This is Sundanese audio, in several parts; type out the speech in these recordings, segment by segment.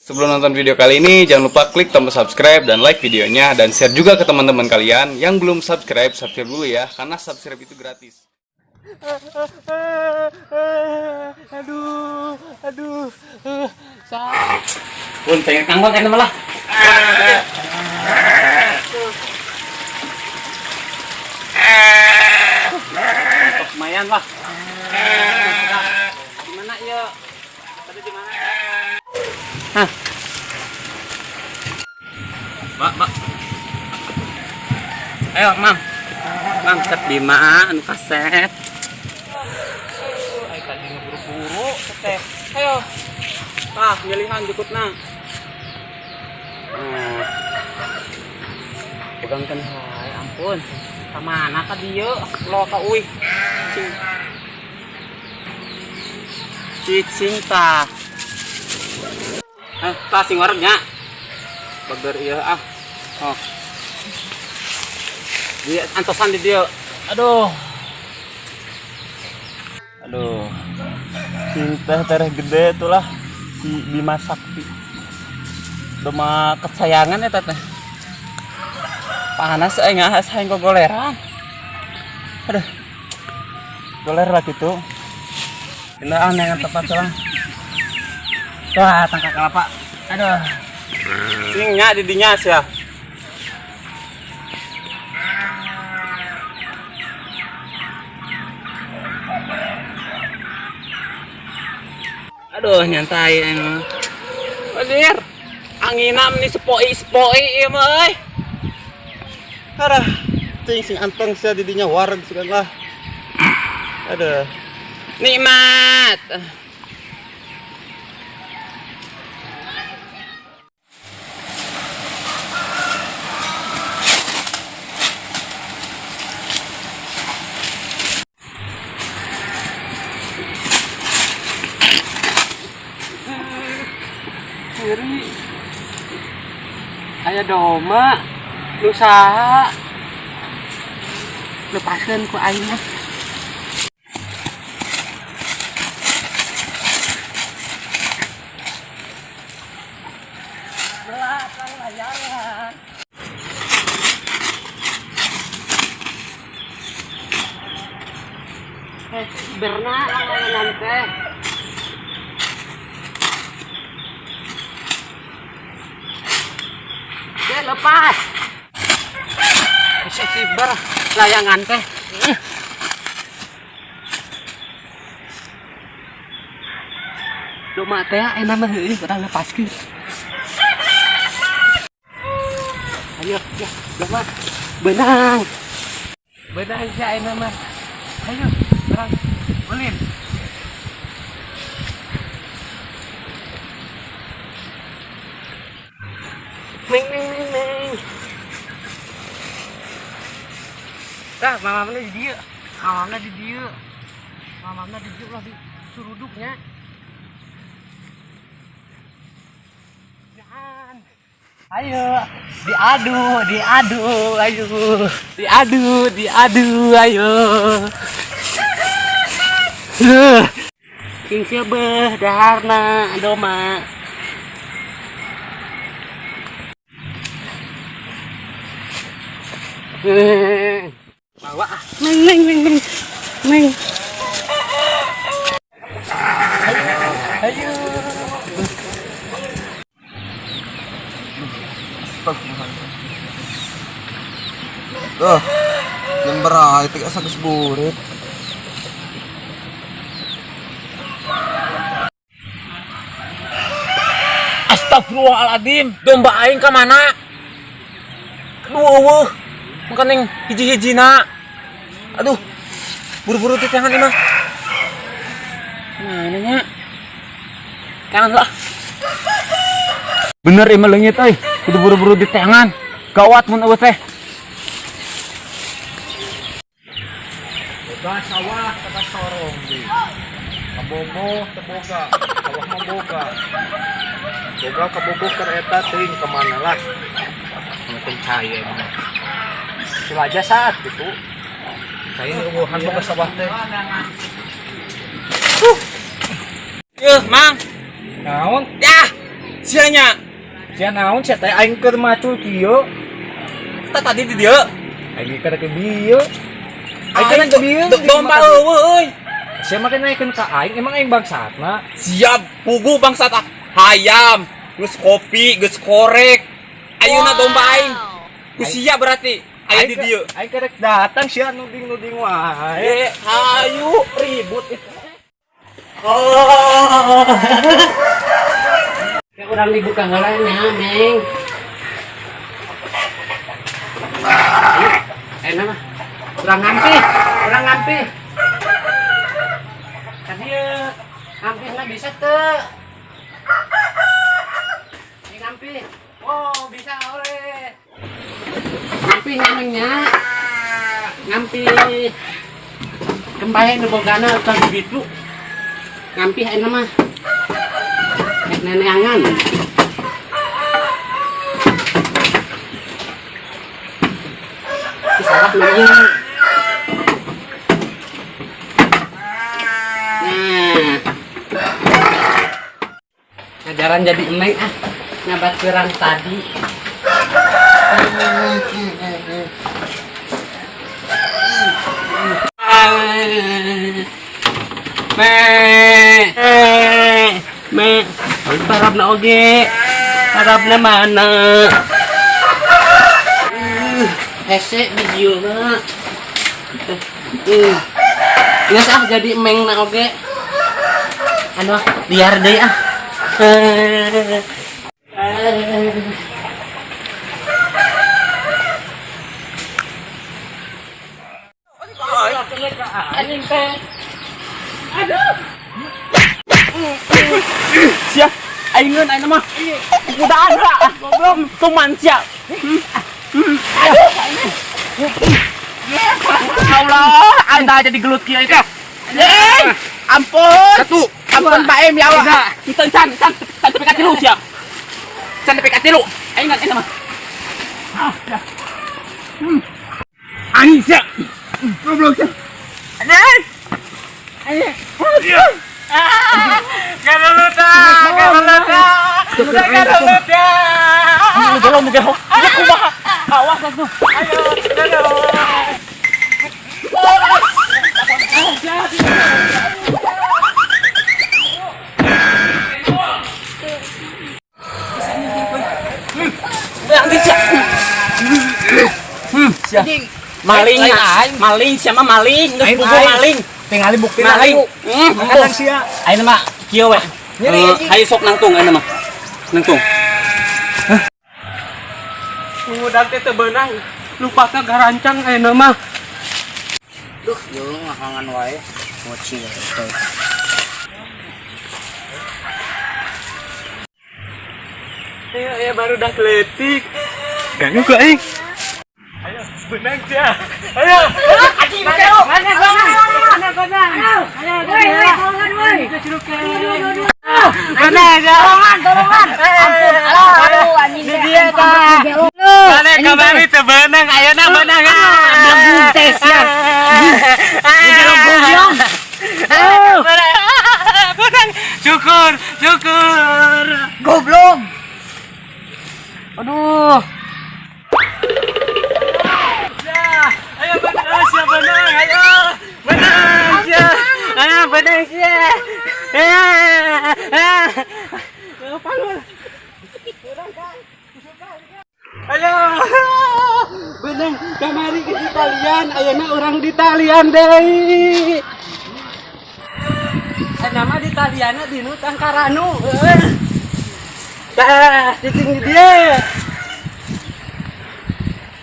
Sebelum nonton video kali ini, jangan lupa klik tombol subscribe dan like videonya dan share juga ke teman-teman kalian yang belum subscribe, subscribe dulu ya, karena subscribe itu gratis. Aduh, aduh. Pun pengen kangkon enak malah. Untuk lumayan lah. Di mana ya? Tadi di mana? Hah. Mbak, mbak. Ayo, Mam. Mam, set Bima anu kaset. Ayo tadi ngeburu-buru teh. Ayo. Tah, nyelihan jukutna. Nah. Pegangkeun hai, ampun. Ka mana ka dieu? Lo ka uih. Cicing. Cicing tah. Eh, tah sing wareg nya. Bager ieu ah. Oh. Dia antosan di dieu. Aduh. Aduh. Cinta tereh gede itulah si Bima Sakti. Domba kesayangan ya teteh. Panas euy ngahas hayang gogoleran. Aduh. Goler lah gitu. Ini ah yang tempat lah. Wah, tangkap kelapa. Aduh. Sing nya di dinya sia. Aduh, nyantai emang. Anjir. Anginna meni sepoi-sepoi ieu mah euy. Arah, cing sing anteng sia di dinya wareg sugan lah. Aduh. Nikmat. Ngeri. Aya domba nu saha? Lepaskeun ku aing mah. Belakang layangan. Eh, berna layangan teh. Dek, lepas. Bisa kibar layangan teh. Domba teh enak mah heueuh urang lepaskeun. Ayo, ya, domba. Benang. Benang sia enak mah. Ayo, urang ulin. Meng meng meng meng. Tah, mamamna di dieu. Mamamna di dieu. Mamamna di dieu ulah di suruduknya. Jangan. Ayo, diadu, diadu, ayo. Diadu, diadu, ayo. Sing seubeuh daharna domba. Bawa ah. Neng neng neng neng. Neng. Ayo. Tuh. Yang berai tiga sagus burit. Astagfirullahaladzim, domba aing ka mana? Aduh, eueuh. Makaning hiji-hijina. Aduh. Buru-buru teh tangan imah. Mana nya? Tangan lah. Bener imah leungit euy. Kudu buru-buru di tangan. Gawat mun eueuh teh. Boga sawah teka sorong di. Kabogoh teu boga, sawah mah boga. Boga kabogoh keur eta teuing ka mana lah. Penting cai emang. Sila aja saat gitu. Cai eueuhan boga sawah teh. Yeuh, Mang. Naon? Yah. Sia nya. Sia naon sia teh, aing keur macul kieu. Tah, tadi di dieu. Aing keur ke dieu. Aing keur ke dieu. Domba euweuh euy. Sia make naikeun ka aing, emang aing bangsatna? Siap, pugu bangsat ah. Hayam, geus kopi, geus korek. Ayeuna domba aing. Ku sia berarti aya di dieu. Aing kerek datang, sia nuding-nuding wae. Eh, hayu ribut itu. Oh. Ya urang dibuka heula nya, Neng. Enak mah. Urang ngampi, urang ngampi. Ka dieu, ngampihna bisa teu? Ini ngampi. Oh, bisa oleh. Ngampi nya, Neng nya. Ngampi. Kembali nu bogana utang gitu. Ngampi ayeuna mah. Rek neneangan. Ih, salah nu ieu. Nah. Ngajaran jadi emeng ah. Ngabaturan tadi. Me, me, tarapna oge, tarapna mana? Hese bijilna. Geus ah jadi emeng na oge. Anu ah, liar deui ah. Anjing teh. Aduh. Sia, aing aing mah. Kudaan lah, goblok, tuman sia. Aduh. Allah, anda jadi gelut kieu itu. Eh, ampun. Satu. Ampun Pak M, ya Allah. Can can can can tepi ka tilu sia. Can tepi ka tilu. Aing aing mah. Ah, ya. Anjing sia. Goblok sia. Anjing. Anjing. Ah, galulut ah, galulut ah. Galulut ah. Nu gelo, nu gelo. Ieu kumaha? Awas atuh. Ayo, gelo. Maling, maling, siapa maling? Geus pugu maling. Tingali bukti. Maling. Kadang sia. Ayeuna mah kieu we. Hayu sok nangtung ayeuna mah. Nangtung. Udah teh teu beunang. Lupa ka garancang ayeuna mah. Duh, yo ngakangan wae. Mochi teh. Ya, ya baru dah kletik. Ganggu kok aing. Ayo, benang sia. Ayo. Anjing, mana mana mana mana. Ayo, Woi, woi, tolongan, woi. Mana Tolongan, tolongan. Ampun, aduh, aduh, anjing teh. Dia tah. Mana kamari teu beunang, ayeuna beunang ah. Tes ya. Goblok. Beunang. Syukur, syukur. Goblok. Aduh. Ya, ayo beunang sia, beunang, ayo. Beunang sia. Ayo beunang sia. Ah, ah. Panggul. Ayo. Beunang kamari ke Italian, ayeuna urang di Italian deui. Nama di Italiana di nu Tangkaranu. Tah, cicing di dieu.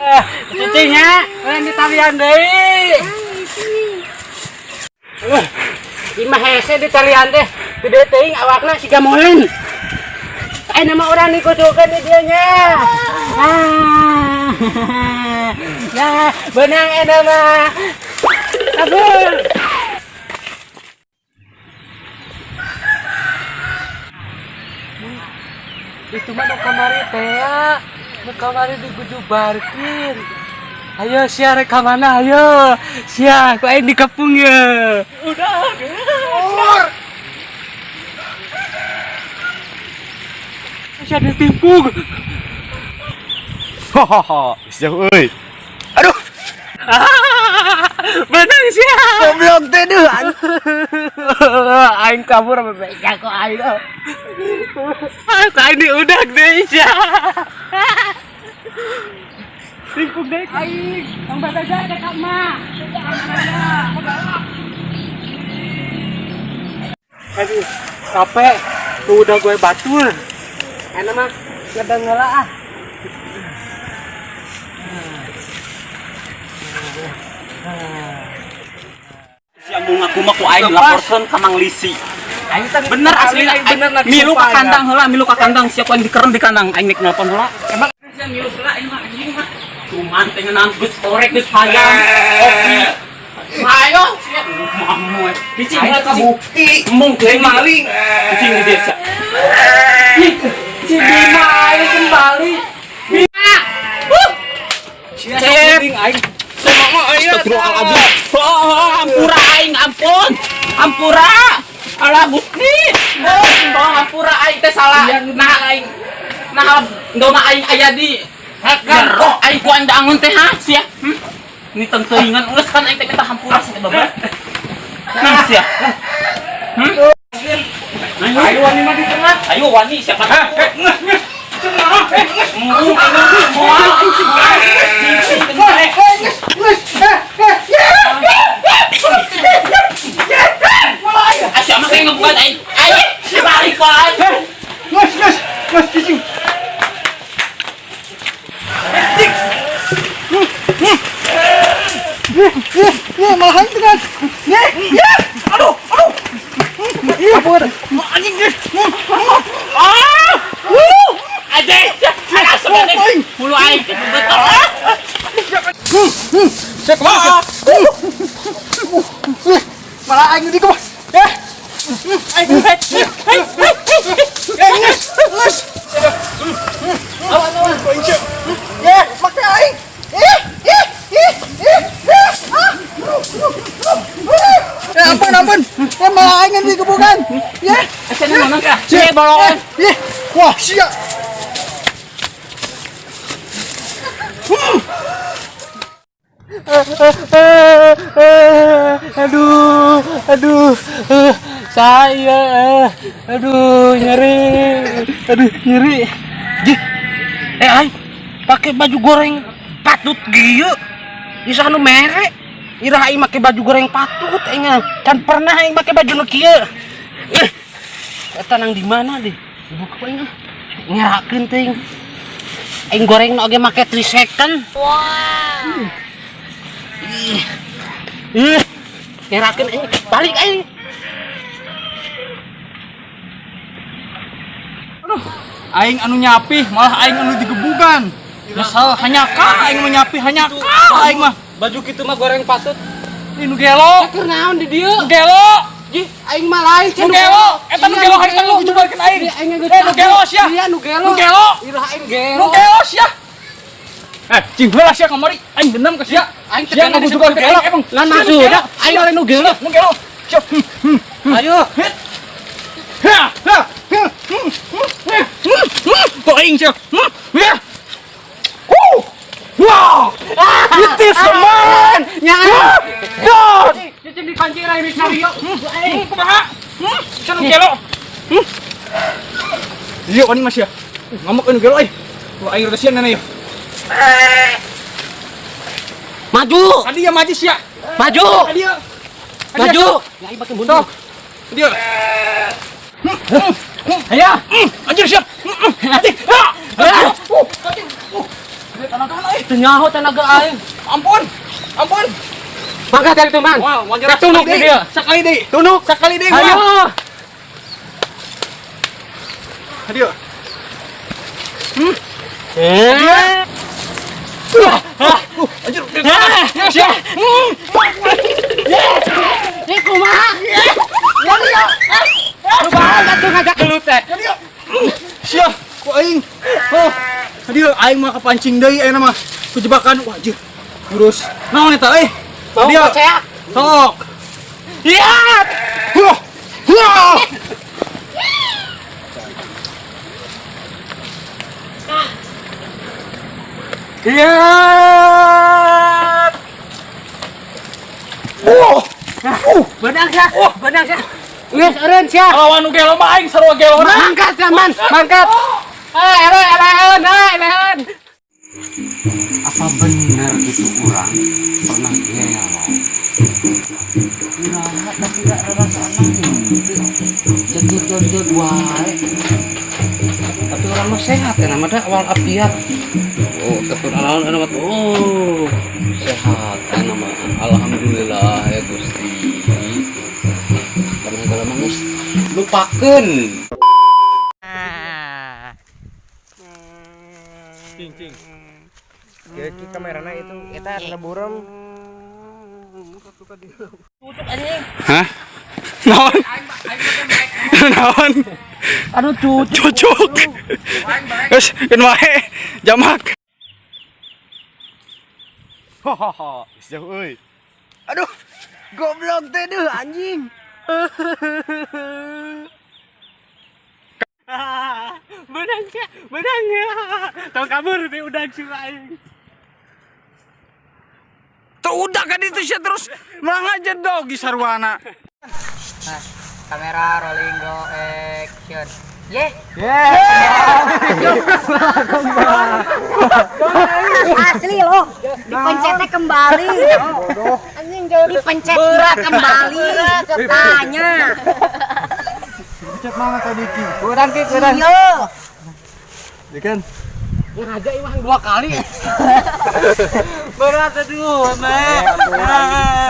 Ah, cicingnya urang di Italian deui. Imah hese di talian teh. Gede teuing awakna siga molen. Ayeuna mah urang dikucukeun di dieu nya. Ah. Ya, beunang ayeuna mah. Kabur. Itu mah nu kamari teh ya. Nu kamari digujubarkeun. Ayo sia rek ka mana ayo. Sia ku aing dikepung ya. Udah. Bisa ditimpuk. Hahaha, jauh euy. Aduh, Bener sih. Goblok teh deuh. Aing kabur sama jago aing. Aing diudak deh sia. Timpuk deh aing. Ang bataja ka mah. Aduh, capek. Tuh udah gue batur. Enak mah ngedeng heula ah. Si ambung ngaku mah ku aing dilaporkeun ka Mang Lisi. Bener asli bener lagi milu ka sumpah, kandang heula, milu ka kandang siapa yang dikeren di kandang aing nek nelpon heula. Emang sia milu heula aing mah anjing mah. Cuman teh ngeunaan geus korek geus hayang kopi. Ayo sia mamu. Cicing Aing kabukti. Embung teuing Maling. Cicing di desa. Si Bima aing kembali. Bima. Cep. Aing. Astagfirullahaladzim. Oh, ampura aing, ampun. Ampura. Alah Gusti. Oh, ampura aing teh salah. Nah aing. Nah, doma aing aya di jero aing ku aing daangun teh ha sia. Hmm? Ini tenteuingan geus kan aing teh minta hampura sia babar. Nah sia. Hmm? Ayo wani mah di tengah. Ayo wani siapa takut? Embung aing moal aing Asya mah kayak ngebuka aing. Aing balik ku aing. Nges, nges, nges cicing. Nih, malah aing dengan. Nih, ya. Aduh, aduh. Kabur. Anjing, nges. Ah! Ade, alah sebenarnya bulu aing betul. Saya kemana? Malah aing di kemana? Eh, aing. Eh, nges, nges. Awan, awan. Eh, make aing. Eh, eh, eh, eh, eh. Ah. Eh, ampun, ampun. Eh, malah aing di gebukan. Ya. Asa mana ka? Cie, balongan. Eh, wah, sia. Aduh, aduh, saya, aduh, nyeri, aduh, nyeri. Jih. Eh aing pakai baju goreng patut gieu. Isa anu mere. Iraha aing make baju goreng patut aing kan pernah aing make baju nu kieu. Eh. Eta nang di mana deh? Dibuka ku aing ah. Ngerakeun teuing. Aing goreng nu oge make 3 second. Wow. Ih. Ih. Ngerakeun aing balik aing. Aing anu nyapih, malah aing anu digebugan. Nyesel hanyaka aing mah nyapih hanyaka aing mah. Baju kitu mah goreng patut. Ih nu gelo. Keur naon di dieu? Nu gelo. Jih, aing mah lain Nu gelo. Eta nu gelo harita nu jebarkeun aing. Aing geus Eh nu gelo sia. Iya nu gelo. Nu gelo. Iraha aing gelo. Nu gelo sia. Eh, cing heula sia kamari. Aing dendam ka sia. Aing Sia teh nu jebarkeun aing emang. Lan maksudna aing oleh nu gelo. Nu gelo. Sia. Ayo. Ha, ha. Kok aing sia. Ya. Wow! It is the man! Nyaa. God! Cicing dipancing rai Misario. Kumaha? Sia nu gelo. Iya, wani mas ya. Ngamuk nu gelo euy. Wah, aing rada sieun nana yeuh. Maju. Tadi ya maju sia. Maju. Tadi ya. Maju. Ya aing make mundur. Sok. Dia. Ayo. Anjir sia. Anjing. Ah. Teu nyaho tenaga aing. Ampun. Ampun. Mangga dari itu, Mang. Wah, wajar. Tunuk di dia. Sakali deui. Tunuk. Sakali deui. Ayo. Ayo. Eh. Anjir. Sia. Ini kumaha? Ya lieu. Lu bae atuh ngajak gelut teh. Sia, ku aing. Oh. Aduh, aing mah kepancing deui ayeuna mah. Kujebakan. Wah, anjir. Ngurus. Naon eta euy? Bau Dia. koceak. Sok. Iya. Wah. Wah. Iya. Oh. Beunang sia. Beunang sia. Geus eureun sia. Lawan nu gelo mah aing sarua gelona. Mangkat sia, man. Mangkat. Ah, eleh elehan, ah, elehan. Apa benar itu orang pernah gelo? Iraha tapi gak rasa jeg wae. Tapi urang mah sehat ya, namanya awal afiat. Oh, tapi naon anu mah, oh, sehat ya nama. Alhamdulillah ya Gusti. Karena kalau mah geus lupakeun. Cing cing. Ki kamerana itu eta ada burem. Hah? Naon? Naon? Aduh, cucuk. Cucuk. Geus, keun wae. Jamak. Hahaha, jauh euy. Aduh, goblok teh deuh anjing. Ah, beunang sia, beunang ya. Tong kabur di udah si aing. Tuh udah kan itu sih terus mengajar dogi sarwana. Kamera rolling, go, action. Ye. Asli loh, dipencetnya kembali. Dipencet kembali. Tanya. Pencet mana tadi Ki? Kurang ki, kurang. Iya. Ya kan? Ngaja imah dua kali. Berat aduh, me.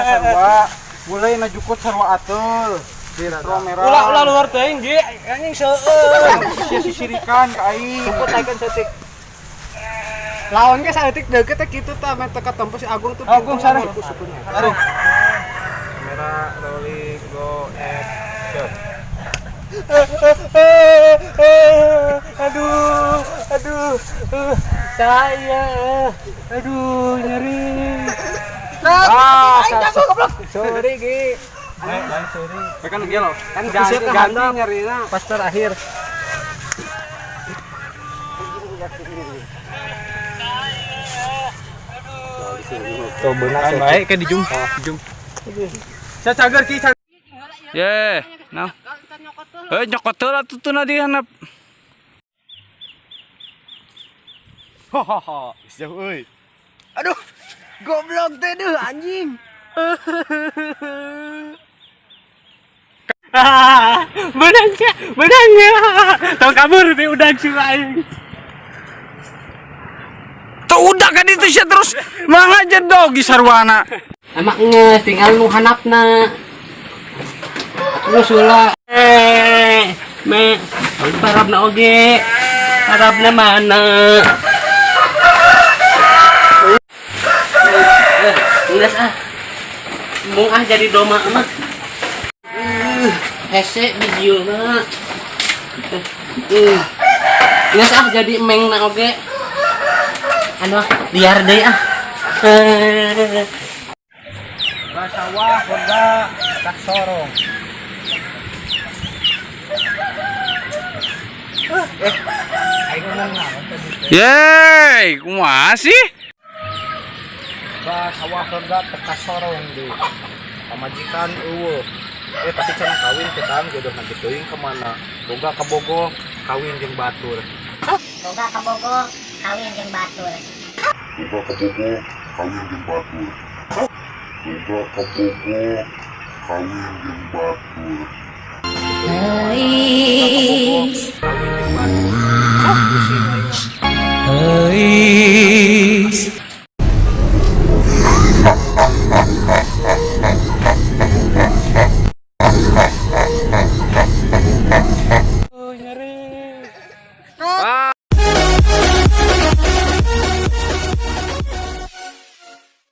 Sarua. Mulai najukut sarua atul. Merah. Ulah ulah luar teuing ge, anjing seueur. Sia sisirikan ka aing. Sukut taikeun seutik. Lawan ge saeutik deukeut teh kitu tah meh teka tempo si Agung tuh. Agung sareng. Sareng. Kamera rolling, go, action. Aduh, aduh, saya, aduh, nyeri. Ah, sorry Ki. Lain sorry. Kan gelo. Kan ganti, ganti nyerina. Pas terakhir. Tuh benar Baik kan dijung. Dijung. Saya cager ki. Ye, nah. Eh nyokot heula atuh teu di handap. Hahaha, jauh euy. Aduh, goblok teh deuh anjing. Ah, beunang sia, beunang ya. Tong kabur di udah si aing. Tuh udah kan itu sih terus mengajar dogi sarwana. Emak nges tinggal nu hanapna. Terus ulah. Eh, me, parabna oge. Parabna mana? Geus ah. Mung ah jadi doma mah. Hese bijiuna. Geus ah jadi emengna oge. Anu ah, liar deui ah. Basawah honda tak sorong. Aing ngomong naon tadi teh? Yeay, kumaha sih? Basawah honda teka sorong deui. Pamajikan eueuh. Tapi can kawin teh kan jodoh nanti teuing ka mana? Boga ka Bogor, kawin jeung batur. Boga ka Bogor, kawin jeung batur. Boga ka Bogor, kawin jeung batur. Boga ka Bogor, kawin jeung batur. Kawin jeung batur.